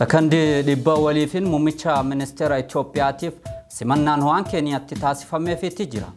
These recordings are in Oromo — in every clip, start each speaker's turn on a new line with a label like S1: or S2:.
S1: Sakandii dhibba waliifin muummicha ministeera Itoophiyaatiif simannaan ho'aan Keeniyaatti taasifameefiitti jira.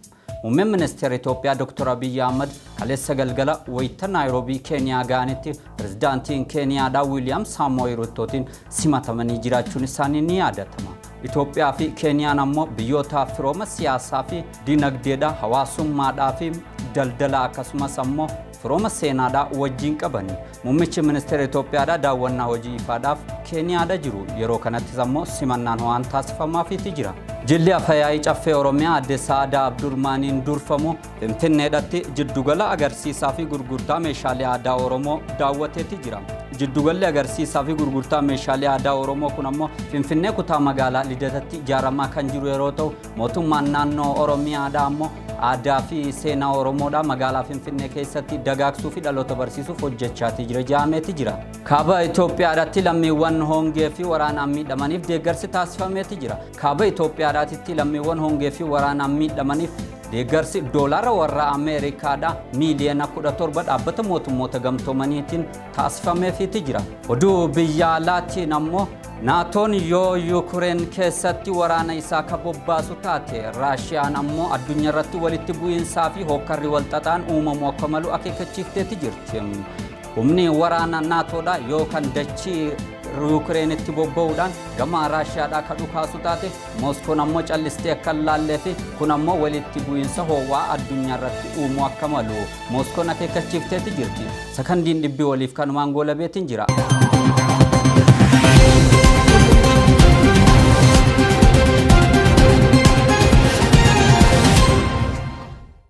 S1: Muummeen ministeera Itoophiyaa Dr. Abiyyi Ahmad kaleessa galgala wayita Naayiroobii Keeniyaa ga'anitti pirezidaantiin Keeniyaadhaa Wiiliyaam Saamo'ee Ruuttootiin simatamanii jiraachuun isaanii ni yaadatama. Itoophiyaa fi Keeniyaan ammoo biyyoota firooma siyaasaa fi dinagdeedhaa, hawaasummaadhaa fi daldala akkasumas ammoo firooma seenaadhaa wajjin qabani. Muummichi ministeera Itoophiyaadhaa daawwannaa hojii ifaadhaaf Keeniyaadha jiru. Yeroo kanattis ammoo simannaan ho'aan taasifamaafiitti jira. Jilli Afyaa'ii Caffee Oromiyaa Aadde Sa'aadaa Abdurmaaniin durfamu Finfinneedhatti jiddugala agarsiisaa fi gurgurtaa meeshaalee aadaa Oromoo daawwateeti jira. Jiddugalli agarsiisaa fi gurgurtaa meeshaalee aadaa Oromoo kun ammoo Finfinnee kutaa magaalaa Lidataatti ijaaramaa kan jiru yeroo ta'u, mootummaan naannoo Oromiyaadhaa ammoo aadaa fi seenaa Oromoodhaa magaalaa Finfinnee keessatti dagaagsuu fi dhaloota barsiisuuf hojjechaatii jira jedhameeti jira. Kaaba Itoophiyaadhaatti lammiiwwan hongee fi waraanaan miidhamaniif deeggarsi taasifameeti jira. Kaaba Itoophiyaadhaatti lammiiwwan hongee fi waraanaan miidhamaniif deeggarsi doolaara warra Ameerikaadhaa miiliyoona 17 dhaabbata mootummoota gamtoomaniitiin taasifameefiiti jira. Oduu biyya alaatiin ammoo Naatoon yoo Yukureen keessatti waraana isaa ka bobbaasu taate, Raashiyaan ammoo addunyaa irratti walitti bu'iinsaa fi hokkarri walxaxaan uumamu akka malu akeekkachiifteeti jirti. Humni waraana Naatoodha yoo kan dachii Yukureenitti bobba'uudhaan gama Raashiyaadhaa ka dhukaasu taate, Mooskoon ammoo callistee akka hin laallee fi kun ammoo walitti bu'iinsa ho'aa addunyaa irratti uumuu akka malu Mooskoon akeekkachiifteeti jirti. Sakandiin dhibbi waliif kanumaan goolabeetiin jira.